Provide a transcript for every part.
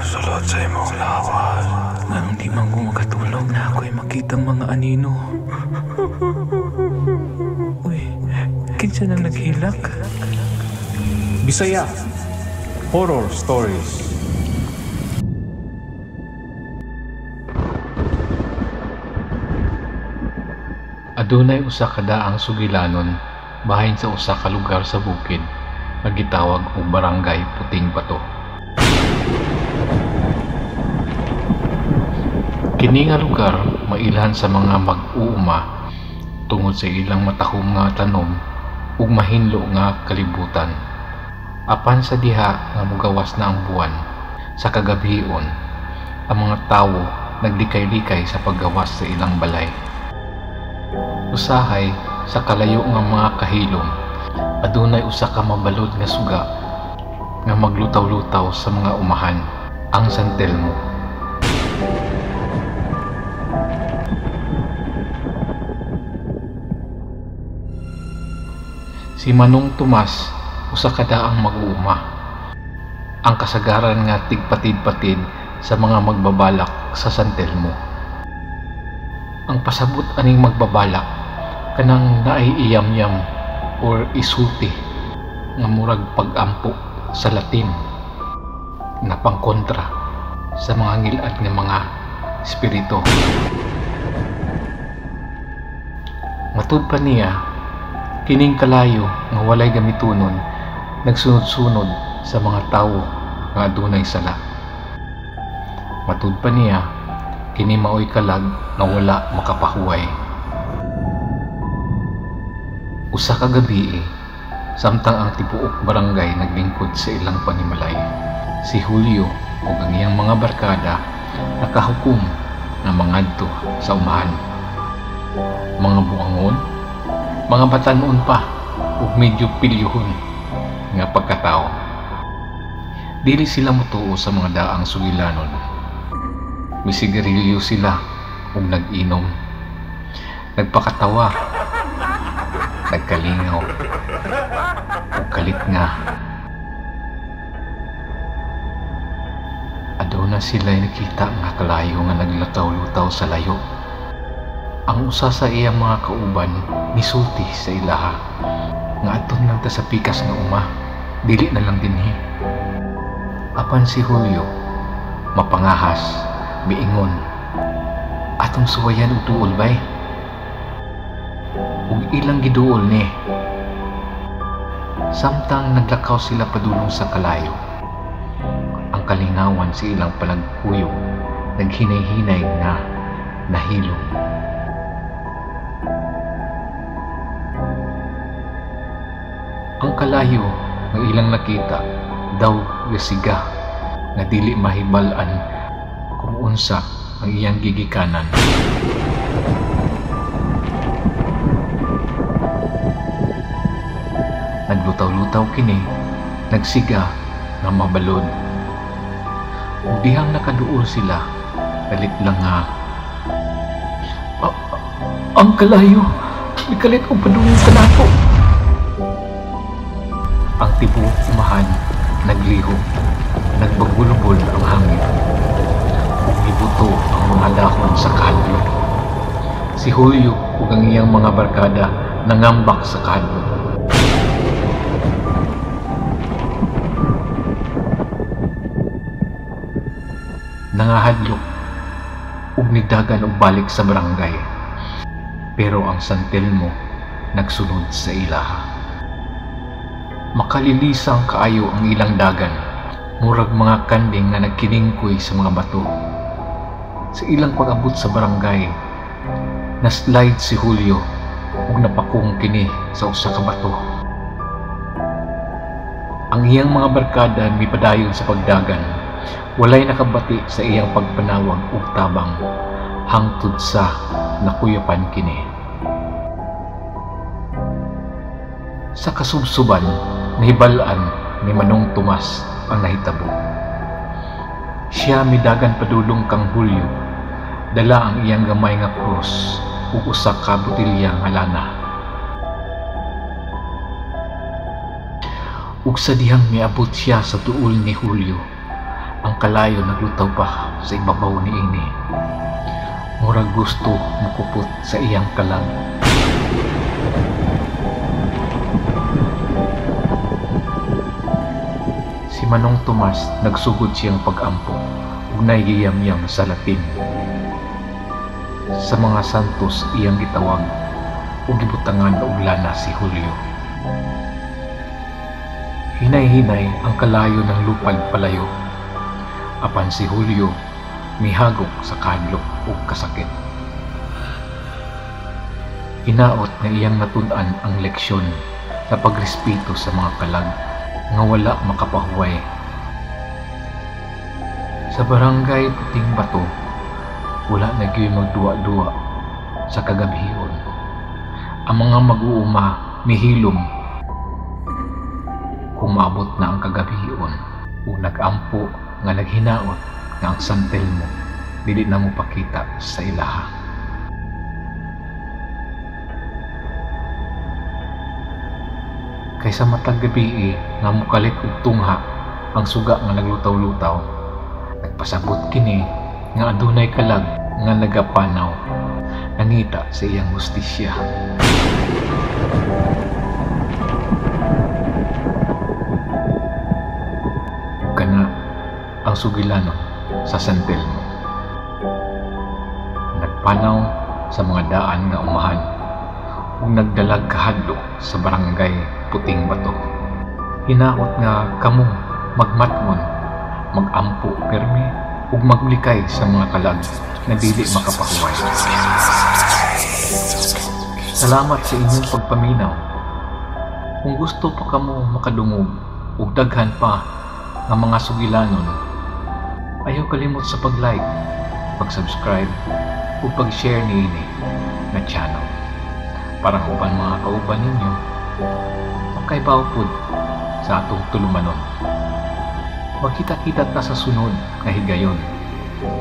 Sulod sa imong lawas. Nganong di man ko makatulog na ako'y makitang mga anino. Uy, kinsa nang naghilak? Bisaya Horror Stories. Adunay usa ka daang sugilanon bahin sa usa ka lugar sa bukid nga gitawag og Barangay Puting Bato. Kini nga lugar mailhan sa mga mag-uuma tungod sa ilang matahom nga tanom ug mahinlo nga kalibutan. Apan sa diha nga mogawas na ang buwan sa kagabhion, ang mga tawo naglikay-likay sa paggawas sa ilang balay. Usahay sa kalayo nga mga kahilom, adunay usa ka mabalod nga suga nga maglutaw-lutaw sa mga umahan, ang San Telmo. Si Manong Tomas usa ka daang mag-uuma. Ang kasagaran nga tigpatid-patid sa mga magbabalak sa San Telmo. Ang pasabot aning magbabalak kanang naay iyamyam or isulti nga murag pag-ampo sa Latin na pangkontra sa mga ngilad nga mga espiritu. Matud pa niya, kining kalayo nga walay gamitunon nagsunod-sunod sa mga tawo nga adunay sala. Matud pa niya, kini maoy kalag nga wala makapahuway. Usa ka gabii, samtang ang tibuok barangay naglingkod sa ilang panimalay, si Julio ug ang iyang mga barkada nakahukom nga mangadto sa umahan. Mga buangon, mga batan-on pa ug medyo pilyuhon nga pagkatao. Dili sila motuo sa mga daang sugilanon. Misigarilyo sila ug nag-inom. Nagpakatawa, nagkalingaw, ug kalit nga. Aduna sila nakita nga kalayo nga naglutaw-lutaw sa layo. Ang usa sa iyang mga kauban nisulti sa ilaha nga aton lang ta sa pikas nga uma, dili na lang dinhi. Apan si Julio mapangahas, miingon, atong suwayan og duol bay. Ug ilang giduol ni. Samtang naglakaw sila padulong sa kalayo, ang kalingawan sa ilang panagkuyog naghinay-hinay nga nahilom. Ang kalayo nga ilang nakita daw gasiga nga dili mahibal-an kung unsa ang iyang gigikanan. Naglutaw-lutaw kini, nagsiga nga mabalod. Ug dihang nakaduol sila, kalit lang nga ang kalayo, mikalit og padulong kanato. Ang tibuok umahan nagliho, nagbagulbol ang hangin, ug gibuto ang mga dahon sa kahadlok. Si Julio ug ang iyang mga barkada nangambak sa kahadlok. Nangahadlok ug nidagan og balik sa barangay. Pero ang San Telmo nagsunod sa ilaha. Makalilisang kaayo ang ilang dagan, murag mga kanding nga nagkiningkoy sa mga bato. Sa ilang pag-abot sa barangay, naslide si Julio ug napakong kini sa usa ka bato. Ang iyang mga barkada mipadayon sa pagdagan, walay nakabati sa iyang pagpanawag ug tabang hangtod sa nakuyapan kini. Sa kasubsuban, nahibal-an ni Manong Tomas ang nahitabo. Siya midagan padulong kang Julio, dala ang iyang gamay nga krus ug usa ka botelya nga lana. Ug sa dihang miabot siya sa duol ni Julio, ang Ang kalayo naglutaw pa sa ibabaw niini. Murag gusto mukupot sa iyang kalag. Si Manong Tomas nagsugod siyang pag-ampo ug nagiyamyam sa Latin. Sa mga santos iyang gitawag ug gibutangan og lana si Julio. Hinay-hinay ang kalayo ng lupad palayo. Apan si Julio mihagok sa kahadlok ug kasakit. Hinaot nga iyang natun-an ang leksyon sa pagrespeto sa mga kalag nga wala makapahuway. Sa barangay Puting Bato, wala na gyud magduwa-duwa sa kagabhion. Ang mga mag-uuma mihilom kung maabot na ang kagabhion ug nag-ampo nga naghinaot nga ang San Telmo dili na mopakita sa ilaha. Kaysa matag gabii nga mokalit og tungha ang suga nga naglutaw-lutaw, nagpasabot kini nga adunay kalag nga nagapanaw, nangita sa iyang hustisya. Kana ang sugilanon sa San Telmo. Nagpanaw sa mga daan nga umahan ug nagdalag kahadlok sa barangay Puting Bato. Hinaot nga kamo magmatngon, magampo permi ug maglikay sa mga kalag na dili makapahuway. Salamat sa inyong pagpaminaw. Kung gusto pa kamo makadungog ug daghan pa nga mga sugilanon, ayaw kalimot sa pag-like, pag-subscribe ug pag-share niini na channel. Para ang uban mga kauban ninyo makaibaw pod sa atong tulumanon. Magkita-kita ta sa sunod nga higayon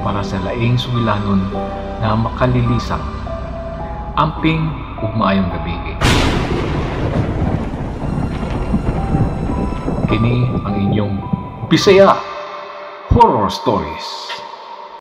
para sa laing sugilanon na makalilisang. Amping ug maayong gabi. Kini ang inyong Bisaya Horror Stories.